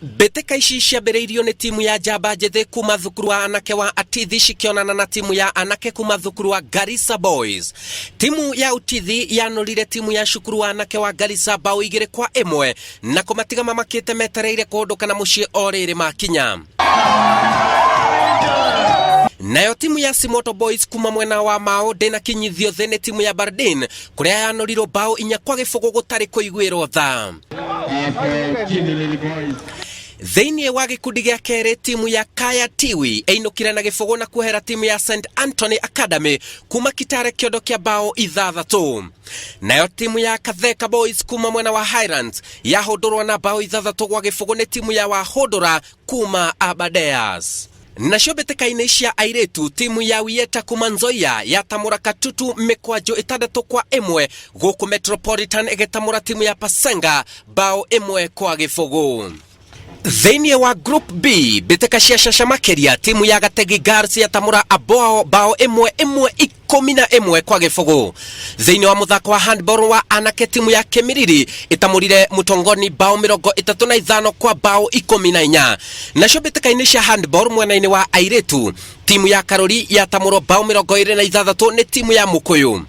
Mbĩtĩka ici ciambĩrĩirio nĩ timu ya Njamba Njĩthĩ kuma thukuru wa anake wa Atithi cikĩonana na timu ya anake kuma thukuru wa Garissa Boys. Timu ya Utithi yanũrire timu ya cukuru wa anake wa Garissa bao 2-1 na kũmatiga mamakĩte metereire kũndũka na mũciĩ o rĩrĩ makinya. Nayo timu ya Simoto Boys kuma mwena wa Mao ndĩnakinyithio thĩ nĩ timu ya Bardin kũrĩa yanũrirwo bao 4-0 gũtarĩ kũiguĩrwo tha. Thĩinĩ wa gĩkundi gĩa kerĩ, timu ya Kaya Tiwi ĩinũkire na gĩbũgũ na kuohera timu ya St Anthony Academy kuma Kitale kĩondo kĩa bao 6. Nayo timu ya Katheka Boys kuma mwena wa Highlands yahũndũrwo na bao 6-0 nĩ timu ya Wahũndũra kuma Aberdares. Nacio mbĩtĩka-inĩ cia airĩtu, timu ya Wieta kuma Nzoia yatamũra Katutu mĩkwanjũ 6-1, gũkũ Metropolitan ĩgĩtamũra timu ya Pasenga bao 1-0. Thĩinĩ wa Group B, mbĩtĩka cia caca makĩria, timu ya Gategi Girls yatamũra Aboao bao 1-1 11-0. Thĩinĩ wa mũthako wa handball wa anake, timu ya Kĩmiriri ĩtamũrire Mũtongoni bao 35 kwa bao 14. Nacio mbĩtĩka-inĩ cia handball mwena-inĩ wa airĩtu, timu ya Karũri yatamũrwo bao 26 nĩ timu ya Mũkũyũ.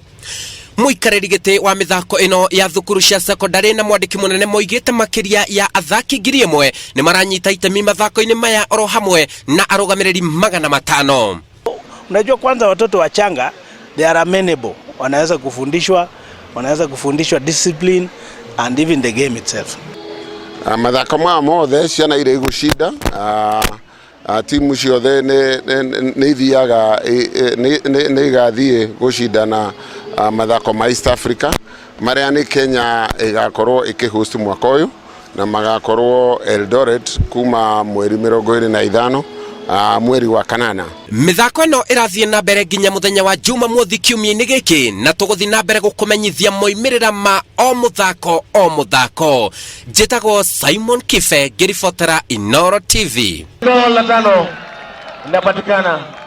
Mũikarĩri gĩtĩ wa mĩthako ĩno ya thukuru cia sekondari na mwandĩki mũnene moigĩte makĩria ya athaki 1000 nĩ maranyita itemi mathako-inĩ maya oro hamwe na arũgamĩrĩri 500. Unajua, kwanza watoto wachanga, they are amenable, wanaweza kufundishwa discipline and even the game itself. Mathako maya mothe ciana irĩ igũcinda, timu ciothe nĩ ithiaga, nĩ igathiĩ gũcindana mathako ma East Africa marĩa nĩ Kenya ĩgakorwo ĩkĩhost mwaka ũyũ, na magakorwo Eldoret kuma mweri 25 mweri wa kanana. Mĩthako ĩno ĩrathiĩ na mbere nginya mũthenya wa Jumamothi kiumia-inĩ gĩkĩ, na tũgũthiĩ na mbere gũkũmenyithia moimĩrĩra ma o mũthako o mũthako. Njĩtagwo Simon Kibe ngĩribotera Inoro TV. Gol la tano linapatikana.